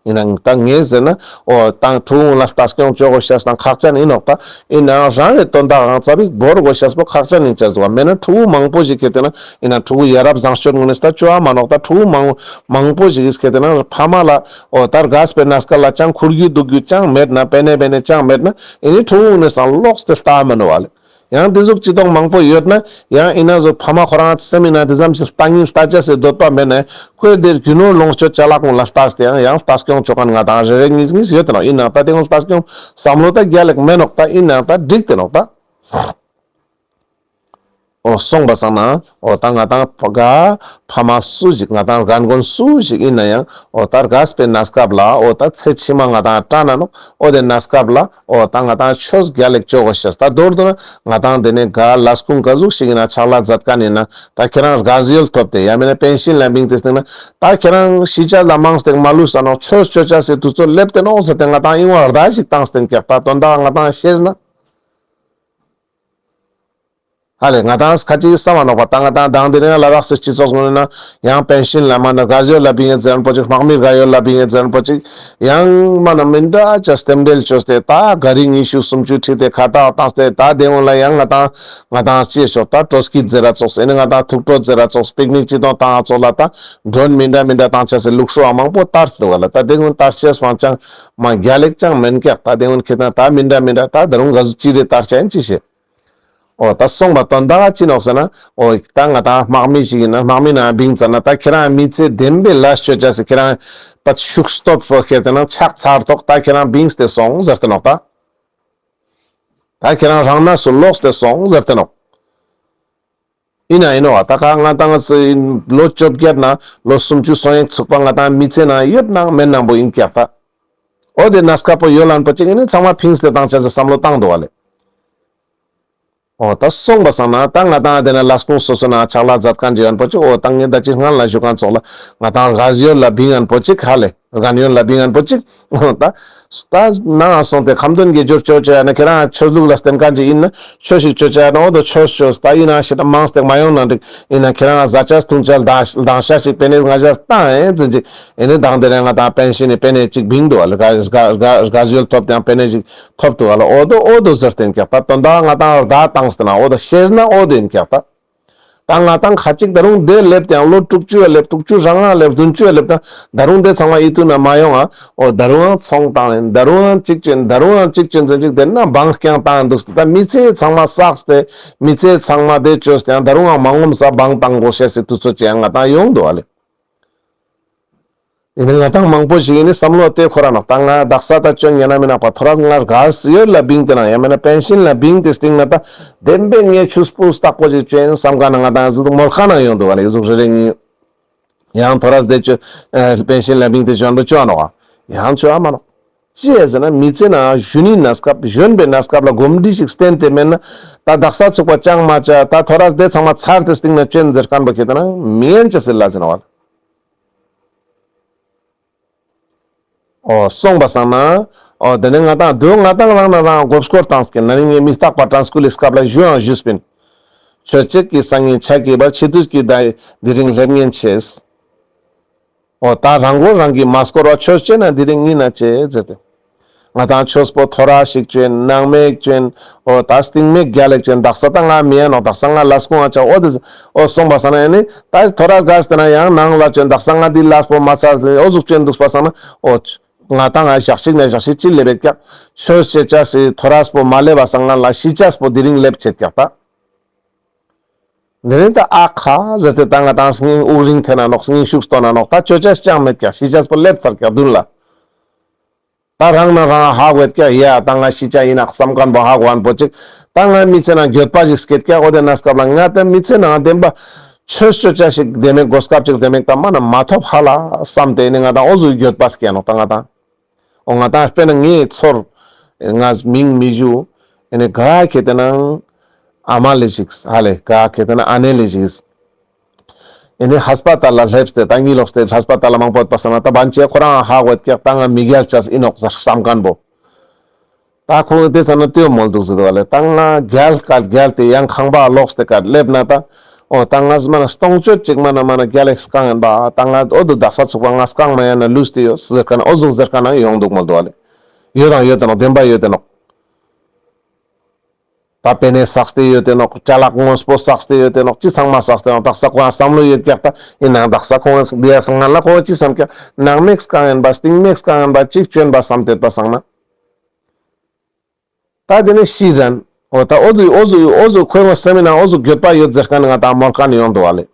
ཡིན་ནའང་ད་ངས་ཟེར་ན་འོ་ད་ཕྲུ་གུ་ལ་ལྟ་སྐྱོང་བཅོ་དགོས་ཤེས་དང་ཁག་ཅན་ཡིན་ནོག་ད། ཡིན་ནའང་རང་གི་དོན་དག་རང་ཙ་པིག་བོར་དགོས་ཤེས་པོ་ཁག་ཅན་ཡིན་ཅེས་འདུག་ག་མེད་ན་ཕྲུ་གུ་མང་པོ་ཞིག་ཁྱེར་ཏེ་ན་ཡིན་ན་ཕྲུ་གུ་ཡ་རབས་བཟང་སྤྱོད་ངོས་ནས་ད་བཅོ་བ་མ་ནོག་ད། ཕྲུ་གུ་མང་མང་པོ་ཞིག་གིས་ཁྱེར་ཏེ་ན་ཕ་མ་ལ་འོ་ད་རྒས་པའི་གནས་སྐབས་ལ་ཅང་ཁུར་རྒྱུ་འདུག་རྒྱུ་ཅང་མེད་ན་པེ་ནེ་པེ་ནེ་ཅང་མེད་ན་ཨེ་ནི་ཕྲུ་གུ་ངོས་ནས་སང་ལོག་སྟེ་ལྟ་མ་ནོག་ག་ལེ། ཡང་དེ་ཟུག་ཅི་དང་མང་པོ་ཡོད་ན་ཡང་ཨིན་ན་ཟུག་ཕ་མ་ཁོ་རང་སེམས་ཨིན་ན་དེ་ཙམ་ཞིག་ལྟ་ངན་ལྟ་ཅེས་སི་འདོད་པ་མེད་ན་ཁོས་དེར་རྒྱུ་ནོར་ལོངས་སྤྱོད་ཅ་ལག་ཀུན་ལ་ལྟས་ཏེ་ཡང་ཡང་ལྟ་སྐྱོང་ཅོ་མཁན་ང་དང་རེ་རེ་གཉིས་གཉིས་ཡོད་དེ་ནོག་ཨིན་ནའང་ད་དེ་ཀུན་ལྟ་སྐྱོང་བསམ་བློ་ད་རྒྱལ་ལེགས་མེད་ནོག་ད་ཨིན་ནའང་ད་འགྲིག་དེ་ནོག་ད། འོ་སོང་པ་སང་ན་འོ་ད་ང་ཏང་ག་ཕ་མ་སུ་ཞིག་ང་ཏང་རྒན་རྒོན་སུ་ཞིག་ཡིན་ན་ཡང་འོ་ད་རྒས་པའི་གནས་སྐབས་ལ་འོ་ད་ཚེ་ཕྱི་མ་ང་ཏང་དྲན་ན་ནོག་འོ་དེ་གནས་སྐབས་ལ་འོ་ད་ང་ཏང་ཆོས་རྒྱལ་ལེགས་ཅོ་གོ་ཤེས། ད་མདོར་བསྡུ་ན་ང་ཏང་དེ་ནས་ག་ལས་ཁུངས་ག་ཟུག་ཞིག་ཡིན་ན་ཕྱག་ལས་མཛད་མཁན་ཡིན་ན་ད་ཁྱེད་རང་རྒས་ཡོལ་ཐོབ་སྟེ་ཡང་མིན་ན་པེན་ཤིན་ལ་བིངས་ཏེ་སྟེང་ན་ད་ཁྱེད་རང་ཤི་ཆ་ལ་མང་སྟེ་མ་ལུས་ས་ནོག་ཆོས་ཅོ་ཆ་སི་དུས་ཚོད་སླེབས་ཏེ་ནོག་ཟེར་ཏེ་ང་ཏང་ཨིན་བ་རྡ་ཞིག་བཏང་སྟེ་ཀྱག་ད་དོན་དག་ང་ཏང་ཤེས་ན། ཧ་ལེ་ང་ཏང་ཁ་ཅིག་བསམ་མ་ནོག་པ། ད་ང་ཏང་དང་དེ་རིང་ལ་དྭགས་སི་སྤྱི་ཚོགས་ངོས་ན་ཡང་པེན་ཤིན་ལ་མ་ན་རྒས་ཡོལ་ལ་བིང་ངེ་ཟེར་ན་པོ་ཅིག་དམག་མི་རྒས་ཡོལ་ལ་བིང་ངེ་ཟེར་ན་པོ་ཅིག་ཡང་མ་ན་མི་འདྲ་ཅ་རྟེན་འབྲེལ་བཅོས་ཏེ་ད་ག་རི་ཉི་ཤུ་སུམ་ཅུ་ཁྲིད་དེ་ཁ་ཏག་བཏང་སྟེ་ད་དེ་སྔོན་ལ་ཡང་ང་ཏང་ང་ཏང་ཅི་ཤོག་ད་སྤྲོ་སྐྱིད་ཟེར་ར་ཙོགས་ཨེ་ནི་ང་ཏང་ཐུགས་སྤྲོ་ཟེར་ར་ཙོགས་པིག་ནིག་ཅི་དང་བཏང་ཙོགས་ལ་ད་མགྲོན་མི་འདྲ་མི་འདྲ་བཏང་ཆ་སི་ལུགས་སྲོལ་མང་པོ་དར་འདུག་ག་ལ། ད་དེ་སྔོན་དར་ཆེས་མང་ཅང་མ་རྒྱལ་ལེགས་ཅང་མེན་ཀྱག་ད་དེ་སྔོན་ཁེ་ཏང་ད་མི་འདྲ་མི་འདྲ་ད་ད་རུང་ག་ཟུག་ཅི་རེ་དར་ཆ་ཡིན་ཅི་ཤེས། འོ་ད་སོང་པ་དོན་དག་ཅི་ནོག་ཟེར་ན། འོ་ད་ང་ཏང་དམག་མི་ཞིག་ཡིན་ན་དམག་མི་ནང་བིང་ཙ་ན་ད་ཁྱེད་རང་མི་ཚེ་བདེན་པའི་ལས་ཅོ་ཆ་སི་ཁྱེད་རང་པད་ཤུགས་སྟོབས་སོ་ཁྱེར་ཏེ་ན་ཕྱག་འཚལ་ཐོག་ད་ཁྱེད་རང་བིངས་ཏེ་སོང་ཟེར་ཏེ་ནོག་ད། ད་ཁྱེད་རང་རང་ན་སུ་ལོག་སྟེ་སོང་ཟེར་ཏེ་ནོག་ཡིན་ན་ཡིན་ནོག་ད་ཁ་ང་ཏང་ལོ་བཅོ་བརྒྱད་ན་ལོ་སུམ་ཅུ་སོང་ཡིན་ཚུགས་པ་ང་ཏང་མི་ཚེ་ནང་ཡོད་ནང་མེད་ནང་པོ་ཡིན་ཀྱག་ད། འོ་དེ་གནས་སྐབས་པོ་ཡོད་ལན་པོ་ཅིག་ཡིན་ནི་ཚང་མ་ཕིངས་ཏེ་བཏང་ཆ་ཟེར་བསམ་བློ་བཏང་འདུག་བ་ལེ། འོ་ད་སོང་པ་སང་ན་ད་ང་ཏང་དེ་ན་ལས་ཁུངས་སོ་སོ་ན་ཕྱག་ལས་མཛད་མཁན་ཅིག་ཡོད་པོ་ཅིག་འོ་ད་ངས་ད་ཅི་སྔན་ལ་ཞུ་མཁན་ཚོགས་ལ་ང་ཏང་རྒས་ཡོལ་ལ་བིང་ཡོད་པོ་ཅིག་ཧ་ལེ་རྒན་ཡོལ་ལ་བིང་ཡོད་པོ་ཅིག་ད་ད་ནང་སོང་སྟེ་ཁ་འདོན་དགེ་སྦྱོར་ཅོ་ཅེས་ཡ་ན་ཁྱེད་རང་ཆོས་ལུགས་ལ་བརྟེན་མཁན་ཅིག་ཡིན་ན་ཆོས་ཤིག་ཅོ་ཅེས་ཡ་ན་འོ་དོ་ཆོས་ཅོས་ད་ཡིན་ན་ཤི་ད་མང་སྟེ་མ་ཡོང་ན་འགྲིག་ཡིན་ན་ཁྱེད་རང་ཟ་ཆས་འཐུང་ཆས་ལྡང་ཤ་ཞིག་པེ་ནེ་ང་ཞ་བཏང་ཡིན་ཙི་ཅིག་ཡིན་ནི་དང་དེ་རིང་ང་ཏང་པེན་ཤིན་ནི་པེ་ནེ་ཅིག་བིང་འདུག་བ་ལེ། རྒས་ཡོལ་ཐོབ་ཡང་པེ་ནེ་ཅིག་ཐོབ་འདུག་བ་ལེ། འོ་དོ་འོ་དོ་ཟེར་ཏེན་ཀྱག་ད་དོན་དག་ང་ཏང་རྡ་བཏང་སྟེ་ན་འོ་དོ་ཤེས་ན་འོ་དོ་ཡིན་ཀྱག་ད། ད་ང་ཏང་ཁ་ཅིག་ད་རུང་དེ་སླེབས་ཏེ་ཡང་ལོ་དྲུག་ཅུ་ཡ་སླེབས་དྲུག་ཅུ་རང་ང་སླེབས་བདུན་ཅུ་ཡ་སླེབས་ད་ད་རུང་དེ་ཚང་མ་ཡིད་དུ་ན་མ་ཡོང་ང་། འོ་ད་རུང་ཡང་ཚོང་བཏང་ཡིན། ད་རུང་ཡང་གཅིག་ཅོ་ཡིན། ད་རུང་ཡང་གཅིག་ཅོ་ཡིན་ཟེར་ཅིག་དེ་ན་བང་རྐྱང་བཏང་འདུག་ད་མི་ཚེ་ཚང་མ་བསགས་ཏེ་མི་ཚེ་ཚང་མ་དེ་ཅོས་ཏེ་ཡང་ད་རུང་ཡང་མ་ངོམས་ས་བང་བཏང་དགོས་ཤེས་སི་དུས་ཚོད་ཅིག་ཡང་ང་ཏང་ཡོང་འདུག་བ་ལེ། ཡིན་ནའང་ང་ཏང་མང་པོ་ཞིག་ཡིན་ནི་བསམ་བློ་དེ་འཁོར་ར་ནོག་ད་ང་དག་ས་ད་ཅོ་ཉན་ན་མི་ནག་པ་ཐོ་རས་ང་རྒས་ཡོལ་ལ་བིང་སྟེ་ན་ཡང་མེད་ན་པེན་ཤིན་ལ་བིང་སྟེ་སྟིང་ན་ད་བདེན་པའི་ངས་ཆུ་སྤུས་དག་པོ་ཞིག་ཅོ་ཡིན་བསམ་ག་ན་ང་ཏང་ཟུག་མོལ་ཁ་ན་ཡོང་འདུག་བ་ལེ། ཟུག་རེ་རེ་ཡིན། ཡང་ཐོ་རས་དེ་ཅོ་ཨ་པེན་ཤིན་ལ་བིང་སྟེ་ཅོ་འདུག་ཅོ་ནོག་ཡང་ཅོ་ཨ་མ་ནོག་ཅི་ཡ་ཟེར་ན་མི་ཚེ་ན་གཞོན་ནི་གནས་སྐབས་གཞོན་པའི་གནས་སྐབས་ལ་གོམས་འདྲིས་ཤིག་བསྟེན་ཏེ་མེད་ན་ད་དག་ས་ཚུགས་པ་ཅང་མ་ཅ་ད་ཐོ་རས་དེ་ཚང་མ་ཚར་ཏེ་སྟིང་ན་ཅོ་ཡིན་ཟེར་མཁན་པོ་ཁེ་ཏེ་ན་མི་ཡན་ཅི་ཟེར་ལ་ཟེར་ན་བ་ལེ། འོ་སོང་པ་སང་ན། འོ་དེ་ནས་ང་ཏང་དུ་ང་ཏང་རང་ན་རང་མགོ་སྐོར་བཏང་སྐྱེ་ན་ནི་ངས་མི་རྟག་པ་དྲན་སྐུལ་ལི་སྐབས་ལ་ཞུའང་ཞུས་པིན། ཆོས་བྱེད་ཀྱི་སང་ཉིན་ཆ་གི་བར་ཕྱི་དུས་ཀྱི་ད་དེ་རིང་སླེབས་ཉེན་ཆེས། འོ་ད་རང་མགོ་རང་གིས་མ་སྐོར་བ་ཆོས་བྱེད་ན་དེ་རིང་ཉིན་ན་ཆེ་ཟེར་ཏེ། ང་ཏང་ཆོས་པོ་ཐོ་རས་ཤིག་ཅོ་ཡིན། ནང་མེད་ཅོ་ཡིན། འོ་ད་སྟིང་མེད་རྒྱལ་ལེགས་ཅོ་ཡིན། དག་ས་ད་ང་མི་ཡ་ནོག་དག་ས་ང་ལས་ཁུངས་ཨ་ཆ་འོ་དེ་འོ་སོང་པ་སང་ན་ཡ་ནི་ད་ཐོ་རས་རྒས་ཏེ་ན་ཡང་ནང་ལ་ཅོ་ཡིན། དག་ས་ང་འདི་ལས་པོ་མ་ཚར་ཟེར་འོ་ཟུག་ཅོ་ཡིན་འདུག་པ་སང་ན་འོ་ང་ཏང་ང་ཞག་ཅིག་ན་ཞག་ཅིག་ཅི་ལེབ་ཡོད་ཀྱག་ཆོས་བྱེད་ཆ་སི་ཐོ་རས་པོ་མ་ལེབ་པ་སང་ང་ལ་ཤི་ཆས་པོ་དེ་རིང་ལེབ་ཆེད་ཀྱག་ད། དེ་རིང་ད་ཨ་ཁ་ཟེར་ཏེ་ད་ང་ཏང་སྙིང་དབུགས་རིང་ཐེན་ན་ནོག་སྙིང་ཤུགས་སྟོན་ན་ནོག་ད་ཅོ་ཆས་ཅང་མེད་ཀྱག་ཤི་ཆས་པོ་ལེབ་ཚར་ཀྱག་མདུན་ལ། ད་རང་ན་རང་ཧ་གོ་ཡོད་ཀྱག་ཡ་ད་ང་ཤི་ཆ་ཡིན་ན་བསམ་མཁན་པོ་ཧ་གོ་མཁན་པོ་ཅིག་ད་ང་མི་ཚེ་ན་འགྱོད་པ་ཞིག་སྐྱེད་ཀྱག་འོ་དེ་གནས་སྐབས་ལ་ང་ད་མི་ཚེ་ན་བདེན་པ་ཆོས་ཅོ་ཆ་ཞིག་བདེན་མེད་གོ་སྐབས་ཅིག་བདེན་མེད་ད་མ་ན་མ་ཐོབ་ཧ་ལ་བསམ་སྟེ་ནི་ང་ད་འོ་ཟུག་འགྱོད་པ་སྐྱེ་ནོག་ད་ང་ད། འོ་ང་ད་དཔེར་ན་ངའི་ཚོར་ང་མིང་མི་ཞུ་ཨེ་ནི་ག་ཁེ་ཏེ་ན་ཨ་མ་ལེ་ཞིག་ཧ་ལེ་ག་ཁེ་ཏེ་ན་ཨ་ནེ་ལེ་ཞིག་ཨེ་ནི་ཧས་པ་ཏལ་ལ་སླེབས་ཏེ་ད་ངི་ལོག་སྟེ་ཧས་པ་ཏལ་ལ་མང་པོ་ཡོད་པ་སང་ན་ད་བན་ཆེ་ཁོ་རང་ཧ་གོ་ཡོད་ཀྱག་ད་ང་མི་རྒྱལ་ཆས་ཨིན་ནོག་ཟེར་བསམ་མཁན་པོ། ད་ཁོང་དེ་ཚ་ན་ལྟོས་མོལ་འདུག་ཟེར་བ་ལེ། ད་ང་རྒྱལ་ཀ་རྒྱལ་ཏེ་ཡང་ཁང་པ་ལོག་སྟེ་ཀ་སླེབས་ན་ད། འོ་ད་ང་མ་ན་སྟོང་མཆོད་ཅིག་མ་ན་མ་ན་རྒྱལ་ལེགས་གང་ཡིན་པ་ད་ང་འོ་དུ་དག་ས་ཚུགས་པ་ང་སྐང་མ་ཡ་ན་ལུས་ཏེ་ཡོད་ཟེར་མཁན་འོ་ཟུག་ཟེར་མཁན་ཡོང་འདུག་མོལ་འདུག་བ་ལེ། ཡོད་དང་ཡོད་དེ་ནོག་བདེན་པ་ཡོད་དེ་ནོག་ད་པེ་ནེ་བསགས་ཏེ་ཡོད་དེ་ནོག་ཅ་ལག་དངོས་པོ་བསགས་ཏེ་ཡོད་དེ་ནོག་ཅི་ཚང་མ་བསགས་ཏེ་ནོག་དག་ས་ཁོང་བསམ་བློ་ཡོད་ཀྱག་ད་ཡིན་ནའང་དག་ས་ཁོང་དེ་ཡ་སང་ང་ལ་ཁོང་ཅི་བསམ་ཀྱག་ནང་མེད་གང་ཡིན་པ་སྟིང་མེད་གང་ཡིན་པ་ཅིག་བཅོན་པ་བསམ་སྟེ་ཡོད་པ་སང་ན། ད་དེ་ནས་ཤི་རན། འོ་ད་འོ་ཟུག་འོ་ཟུག་འོ་ཟུག་ཁོས་ངོ་སེམས་ནང་འོ་ཟུག་འགྱོད་པ་ཡོད་ཟེར་མཁན་ང་ད་མོལ་མཁན་ཡོང་འདུག་བ་ལེ།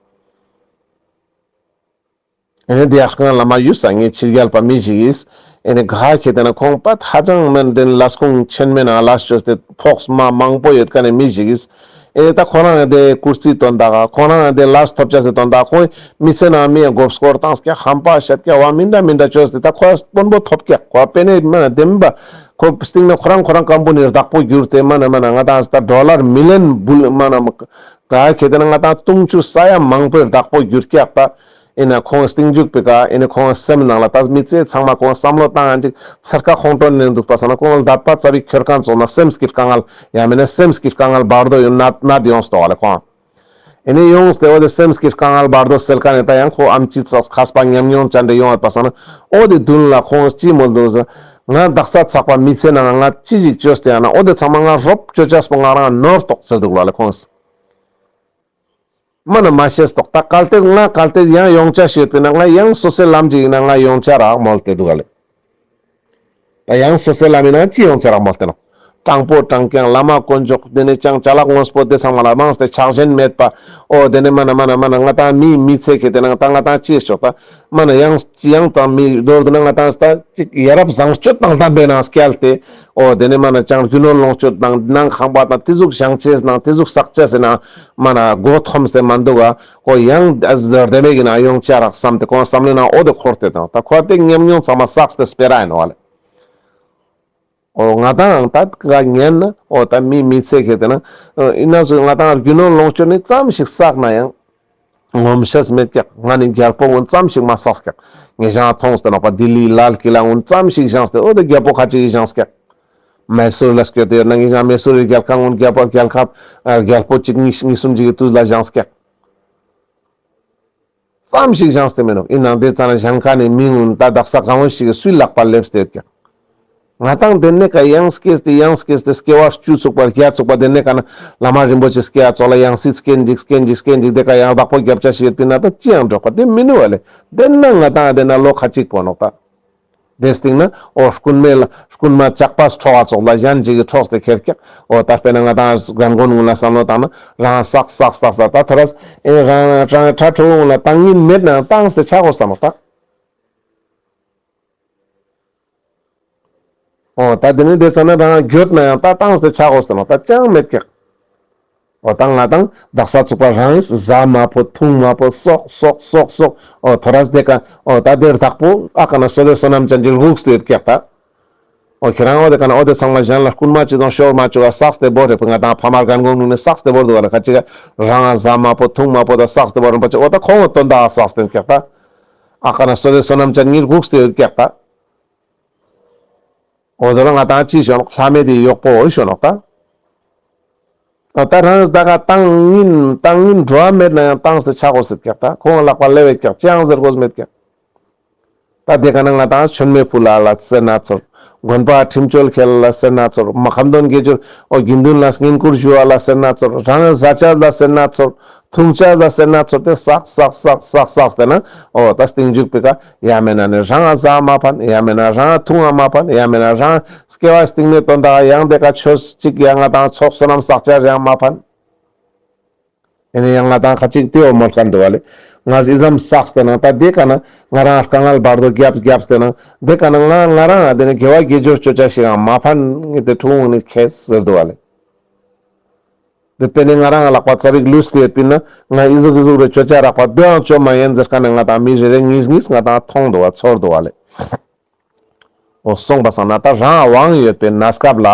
ཨེ་ནི་དེ་ཡག་མཁན་ལ་མ་ཡུལ་ས་ངའི་ཕྱི་རྒྱལ་པ་མི་ཞིག་ཡིས། ཨེ་ནི་ག་ཁེ་ཏེ་ན་ཁོང་པ་ཧ་ཅང་མེན་དེ་ལས་ཁུངས་ཆེན་མོའི་ནང་ལ་བཅོས་ཏེ་ཕོགས་མ་མང་པོ་ཡོད་མཁན་ནི་མི་ཞིག་ཡིས། ཨེ་ད་ཁོ་རང་དེ་ཀུར་སིའི་དོན་དག་ག་ཁོ་རང་དེ་ལས་ཐོབ་ཅེས་སི་དོན་དག་ག་ཁོའི་མི་ཚེ་ནང་མི་མགོ་སྐོར་བཏང་སྐྱག་ཧམ་པ་བཤད་སྐྱག་བ་མི་འདྲ་མི་འདྲ་བཅོས་ཏེ་ད་ཁོ་དཔོན་པོ་ཐོབ་སྐྱག་ཁོ་པེ་ནེ་མ་དེམ་པ་ཁོ་སྟིང་ནེ་ཁོ་རང་ཁོ་རང་ཀམ་པ་ནིའི་བདག་པོ་གྱུར་ཏེ་མ་ན་མ་ན་ང་ཏང་ད་ཌོ་ལར་མི་ལི་ཡོན་འབུལ་མ་ན་མ་ག་ཁེ་ཏེ་ན་ང་ཏང་དུང་ཕྱུར་ས་ཡ་མང་པོའི་བདག་པོ་གྱུར་སྐྱག་ད། ཨིན་ན་ཁོང་སྟིང་མཇུག་པེ་ཀ་ཨིན་ན་ཁོང་སེམས་ནང་ལ་ད་མི་ཚེ་ཚང་མ་ཁོང་བསམ་བློ་བཏང་ཨིན་ཅིག་ཚེར་ཁ་ཁོང་ཁྲོ་ནེ་འདུག་པ་སང་ན་ཁོང་ལ་དད་པ་ཙ་པིག་ཁྱོར་ཁན་ཙོགས་ན་སེམས་ཀྱི་དཀའ་ངལ་ཡང་མེན་ན་སེམས་ཀྱི་དཀའ་ངལ་བར་དོ་ཡོང་ནད་ནད་ཡོངས་ཏོག་ལེ་ཁོང་། ཨིན་ན་ཡོངས་ཏེ་འོ་དེ་སེམས་ཀྱི་དཀའ་ངལ་བར་དོ་སེལ་ཁན་ནི་ད་ཡང་ཁོ་ཨམ་ཅི་ཙོགས་མཁས་པ་ཉམས་མྱོང་ཅན་དེ་ཡོང་བ་སང་ན་འོ་དེ་མདུན་ལ་ཁོང་ཅི་མོལ་འདུག་ཟེར་ང་དག་ས་ཚག་པ་མི་ཚེ་ནང་ང་ཅི་ཞིག་བཅོས་ཏེ་ཡང་ན་འོ་དེ་ཚང་མ་ང་རོབ་བཅོ་ཅེས་པོ་ང་རང་ནོར་ཏོག་ཟེར་འདུག་ལེ་ཁོང་། མ་ན་མ་ཤེས་ཏོག་ད་གལ་ཏེ་ང་གལ་ཏེ་ཡང་ཡོང་ཆ་ཤེས་པེ་ན་ང་ཡང་སོ་སོའི་ལམ་ཅིག་ཨིན་ན་ང་ཡོང་ཆ་རག་མོལ་ཏེ་འདུག་ག་ལེ། ད་ཡང་སོ་སོའི་ལམ་ཨིན་ན་ཅི་ཡོང་ཆ་རག་མོལ་ཏེ་ནོག་དྲང་པོ་དྲང་རྐྱང་བླ་མ་དཀོན་མཆོག་དེ་ནེ་ཅང་ཅ་ལག་དངོས་པོ་དེ་ཚང་མ་ལ་མང་སྟེ་ཆགས་ཞེན་མེད་པ། འོ་དེ་ནེ་མ་ན་མ་ན་མ་ན་ང་ཏང་མི་མི་ཚེ་ཁེ་ཏེ་ན་ད་ང་ཏང་ཅི་ཤོག་ད་མ་ན་ཡང་ཡང་དང་མི་མདོར་བསྡུ་ན་ང་ཏང་ད་ཅིག་ཡ་རབས་བཟང་སྤྱོད་དང་ལྡན་པའི་ནང་སྐྱལ་ཏེ། འོ་དེ་ནེ་མ་ན་ཅང་རྒྱུ་ནོར་ལོངས་སྤྱོད་དང་ནང་ཁང་པ་དང་དེ་ཟུག་བཞེངས་ཅེས་ནང་དེ་ཟུག་བསགས་ཅེས་ཟེར་ན་མ་ན་མགོ་འཐོམས་ཏེ་མ་འདུག་ག་ཁོ་ཡང་ཨ་ཟེར་དེ་མེད་ཀྱི་ན་ཡོང་ཆ་རག་བསམ་སྟེ་ཁོང་བསམ་བློའི་ནང་འོ་དེ་འཁོར་ཏེ་དང་ད་ཁོ་དེ་ཉམས་མྱོང་ཚང་མ་བསགས་ཏེ་སྤེ་ར་ཨིན་ནོག་ལེ། འོ་ང་ཏང་ད་ག་ཉན་ན་འོ་ད་མི་མི་ཚེ་ཁེ་ཏེ་ན་ཨིན་ན་ཟུག་ང་ཏང་རྒྱུ་ནོར་ལོངས་སྤྱོད་ནི་ཙམ་ཞིག་བསགས་ན་ཡང་ངོམས་ཤེས་མེད་ཀྱག་ང་ནི་རྒྱལ་པོ་ཀུན་ཙམ་ཞིག་མ་བསགས་ཀྱག་ངེ་ཞང་མཐོང་སྟེ་ནོག་པ་ལྡི་ལི་ལཱལ་ཀི་ལ་ཀུན་ཙམ་ཞིག་བཞེངས་ཏེ་འོ་དེ་རྒྱལ་པོ་ཁ་ཅིག་གི་བཞེངས་ཀྱག་མེ་སུར་ལ་སྐྱོད་དེ་ཡོད་ན་ངེ་ཞང་མེ་སུར་རི་རྒྱལ་ཁབ་ཀུན་རྒྱལ་པོ་རྒྱལ་ཁབ་ཨ་རྒྱལ་པོ་གཅིག་གཉིས་གཉིས་གསུམ་ཅིག་གི་དུས་ལ་བཞེངས་ཀྱག་ཙམ་ཞིག་བཞེངས་ཏེ་མེད་ནོག་ཨིན་ནའང་དེ་ཙ་ན་བཞེངས་ཁན་ནི་མི་ཀུན་ད་དག་ས་གང་བོ་ཞིག་གི་སུའི་ལག་པ་ལེབས་ཏེ་ཡོད་ཀྱག་ང་ཏང་དེ་ནེ་ཀ་ཡང་སྐྱེས་ཏེ་ཡང་སྐྱེས་ཏེ་སྐྱེ་བ་བཅུ་ཚུགས་པ་བརྒྱ་ཚུགས་པ་དེ་ནེ་ཀ་ན་བླ་མ་རིན་པོ་ཆེ་སྐྱེ་ཡ་ཙོགས་ལ་ཡང་སྲིད་སྐྱེ་འཇིག་སྐྱེ་འཇིག་སྐྱེ་འཇིག་དེ་ཀ་ཡང་བདག་པོ་རྒྱབ་ཆ་ཞིག་ཡོད་པིན་ན་ད་ཅི་ཡང་འགྲོགས་པ་དེ་མི་ནུས་པ་ལེ། དེ་ན་ང་ཏང་དེ་ན་ལོ་ཁ་ཅིག་པོ་ནོག་ད། དེ་སྟིང་ན་འོ་རྐུན་མའི་ལ་རྐུན་མ་ཇག་པ་འཕྲོག་པ་ཙོགས་ལ་གཞན་ཅིག་གི་འཕྲོགས་ཏེ་ཁྱེར་ཀྱག་འོ་ད་དཔེར་ན་ང་ཏང་རྒན་རྒོན་ཀུན་ལ་བསམ་བློ་བཏང་ན་རང་བསགས་བསགས་བསགས་བསགས་ད་ཐོ་རས་ཨེ་རང་རང་ཁྲ་ཁྲོ་ཀུན་ལ་བཏང་ཉིན་མེད་ན་བཏང་སྟེ་ཆ་དགོས་བསམ་མོ་ད། འོ་ད་དེ་ནི་དེ་ཙ་ན་རང་འགྱོད་ན་ཡང་ད་བཏང་སྟེ་ཆ་དགོས་ཟེར་ནོག་ད་ཅང་མེད་ཀྱག་འོ་ད་ང་ཏང་དག་ས་ཚུགས་པ་རང་ཟ་མ་ཕོད་འཐུང་མ་ཕོད་སོག་སོག་སོག་སོག་འོ་ཐོ་རས་དེ་ཀ་འོ་ད་དེ་བདག་པོ་ཨ་ཀ་ན་བསོད་བདེ་བསོད་ནམས་ཅན་གྱི་སྒུག་སྟེ་ཡོད་ཀྱག་ད། འོ་ཁྱེད་རང་འོ་དེ་ཀ་ན་འོ་དེ་ཚང་མ་གཞན་ལ་རྐུན་མ་ཅི་དང་ཤོར་མ་བཅུག་ག་བསགས་ཏེ་བོར་རེ་ང་ཏང་ཕ་མ་རྒན་རྒོན་ཀུན་ནི་བསགས་ཏེ་བོར་འདུག་ག་ལ་ཁ་ཅིག་ག་རང་ཟ་མ་ཕོད་འཐུང་མ་ཕོད་ད་བསགས་ཏེ་བོར་རེ་པ་ཅིག་འོ་ད་ཁོང་ངི་དོན་དག་བསགས་ཏེ་ཡོད་ཀྱག་ད། ཨ་ཀ་ན་བསོད་བདེ་བསོད་ནམས་ཅན་གྱི་སྒུག་སྟེ་ཡོད་ཀྱག་ད། འོ་དོ་ལ་ང་ཏང་ཅི་ཞོ་ནོག་ལྷ་མེད་དེ་གཡོག་པོ་འོ་ཞོ་ནོག་ད། ད་རང་ཟླ་ག་བཏང་ཉིན་བཏང་ཉིན་འགྲོ་བ་མེད་ན་ཡང་བཏང་སྟེ་ཆ་དགོས་ཟེར་ཀྱག་ད་ཁོང་ལག་པ་ལེབས་ཀྱག་ཅི་ཡང་ཟེར་དགོས་མེད་ཀྱག་ད་དེ་ཀ་ན་ང་ཏང་མཆོད་མེ་ཕུལ་ལ་ལ་ཟེར་ན་ཚོར། དགོན་པ་ཁྲིམས་བཅོལ་ཁེལ་ལ་ཟེར་ན་ཚོར། མ་ཁ་འདོན་དགེ་སྦྱོར་འོ་དགེ་འདུན་ལ་བསྙེན་བཀུར་ཞུ་བ་ལ་ཟེར་ན་ཚོར། རང་ཟ་ཆ་ལ་ཟེར་ན་ཚོར། འཐུང་ཆ་ལ་ཟེར་ན་ཚོར་ཏེ་བསགས་བསགས་བསགས་བསགས་བསགས་ཏེ་ན་འོ་ད་སྟིང་མཇུག་པེ་ཀ་ཡང་མེད་ན་ནི་རང་ཟ་མ་ཕན་ཡང་མེད་ན་རང་འཐུང་ང་མ་ཕན་ཡང་མེད་ན་རང་སྐྱེ་བ་སྟིང་མའི་དོན་དག་ཡང་དེ་ཀ་ཆོས་ཅིག་ཡང་ང་ཏང་ཚོགས་བསོད་ནམས་བསགས་ཆ་ཡང་མ་ཕན། ཨེ་ནི་ཡང་ང་ཏང་ཁ་ཅིག་དེའོ་མོལ་ཁན་འདུག་བ་ལེ། ང་ཟི་ཙམ་བསགས་ཏེ་ན་ད་དེ་ཀ་ན་ང་རང་དཀའ་ངལ་བར་དོ་རྒྱབ་རྒྱབ་སྟེ་ན་དེ་ཀ་ན་ང་ང་རང་དེ་ནི་དགེ་བ་དགེ་སྦྱོར་ཅོ་ཆ་ཞིག་ཡང་མ་ཕན་ངེ་དེ་ཁྲུང་ངུ་ནི་ཁེ་ཟེར་འདུག་བ་ལེ། དེ་དཔེ་ནི་ང་རང་ལག་པ་ཙ་པིག་ལུས་ཏེ་ཡོད་པིན་ན་ང་ཨི་ཟུག་ཨི་ཟུག་རེ་ཅོ་ཆ་རག་པ་དོ་ཡང་ཅོ་མ་ཡིན་ཟེར་ཁན་ནི་ང་ཏང་མི་རེ་རེ་གཉིས་གཉིས་ང་ཏང་མཐོང་འདུག་བ་ཚོར་འདུག་བ་ལེ། འོ་སོང་པ་སང་ན་ད་རང་དབང་ཡོད་པའི་གནས་སྐབས་ལ་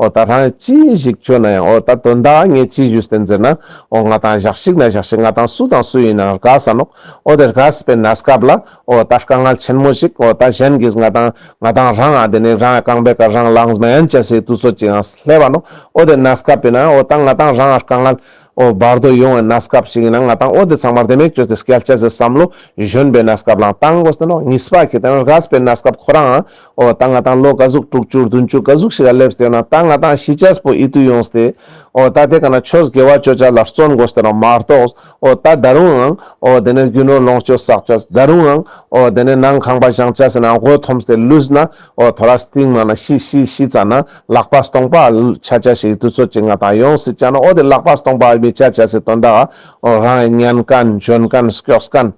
འོ་ད་རང་ཅི་ཞིག་ཅོ་ན་ཡང་འོ་ད་དོན་དག་ངས་ཅི་ཞུས་ཏེ་ཟེར་ན་འོ་ང་ཏང་ཞག་ཞིག་ན་ཞག་ཞིག་ང་ཏང་སུ་དང་སུ་ཡིན་ན་རྒས་ས་ནོག་འོ་དེ་རྒས་པའི་གནས་སྐབས་ལ་འོ་ད་དཀའ་ངལ་ཆེན་མོ་ཞིག་འོ་ད་གཞན་གྱིས་ང་ཏང་ང་ཏང་རང་ཨ་དེ་ནི་རང་རྐང་པའི་ཀ་རང་ལངས་མ་ཡན་ཆ་སེ་དུས་ཚོད་ཅིག་ཡང་སླེབས་པ་ནོག་འོ་དེ་གནས་སྐབས་པེ་ན་འོ་ད་ང་ཏང་རང་ཨ་དཀའ་ངལ་འོ་བར་དོ་ཡོང་བའི་གནས་སྐབས་ཤིག་ཡིན་ན་ང་ཏང་འོ་དེ་ཚང་མ་རྡེ་མོ་ཅོས་ཏེ་སྐྱལ་ཆ་སེ་བསམ་བློ་གཞོན་པའི་གནས་སྐབས་ལའང་བཏང་དགོས་ཏེ་ནོག་གཉིས་པ་ཁེ་ཏེ་ན་རྒས་པའི་གནས་སྐབས་ཁོ་རང་འོ་ད་ང་ཏང་ལོ་ག་ཟུག་དྲུག་ཅུ་བདུན་ཅུ་ག་ཟུག་ཞིག་ག་སླེབས་ཏེ་ན་ད་ང་ཏང་ཤི་ཆ་སྤོ་ཨིད་ཏུ་ཡོངས་ཏེ་འོ་ད་དེ་ཀ་ན་ཆོས་དགེ་བ་ཅོ་ཆ་ལ་བརྩོན་དགོས་ཏེ་ནོག་མ་གཏོགས་འོ་ད་ད་རུང་ཡང་འོ་དེ་ནི་རྒྱུ་ནོར་ལོངས་སྤྱོད་བསགས་ཆ་ད་རུང་ཡང་འོ་དེ་ནི་ནང་ཁང་པ་བཞེངས་ཆ་ཟེར་ན་མགོ་འཐོམས་ཏེ་ལུས་ན་འོ་ཐོ་རས་སྟིང་མ་ན་ཤི་ཤི་ཤི་ཙ་ན་ལག་པ་སྟོང་པ་ཆ་ཆ་ཞིག་དུས་ཚོད་ཅིག་ང་ཏང་ཡོང་སྲིད་ཅ་ན་འོ་དེ་ལག་པ་སྟོང་པ་མི་ཆ་ཆ་སེ་དོན་དག་འོ་རང་ཉན་ཁན་འཇོན་ཁན་སྐྱོགས་ཁན་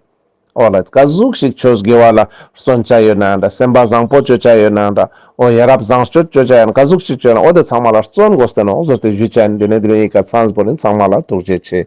འོ་ལ་ག་ཟུག་ཞིག་ཆོས་དགེ་བ་ལ་བརྩོན་བྱ་ཡོད་ན་འདྲ། སེམས་པ་བཟང་པོ་ཅོ་བྱ་ཡོད་ན་འདྲ། འོ་ཡ་རབས་བཟང་སྤྱོད་ཅོ་བྱ་ཡོད་ན་ག་ཟུག་ཞིག་ཅོ་ན་འོ་དེ་ཚང་མ་ལ་བརྩོན་དགོས་ཏེ་ནོག་ཟེར་ཏེ་ཞུ་བྱ་ཡིན། དེ་ནས་དེ་རིང་ཡི་ག་མཚམས་བོར་ཡིན། ཚང་མ་ལ་ཐུགས་རྗེ་ཆེ།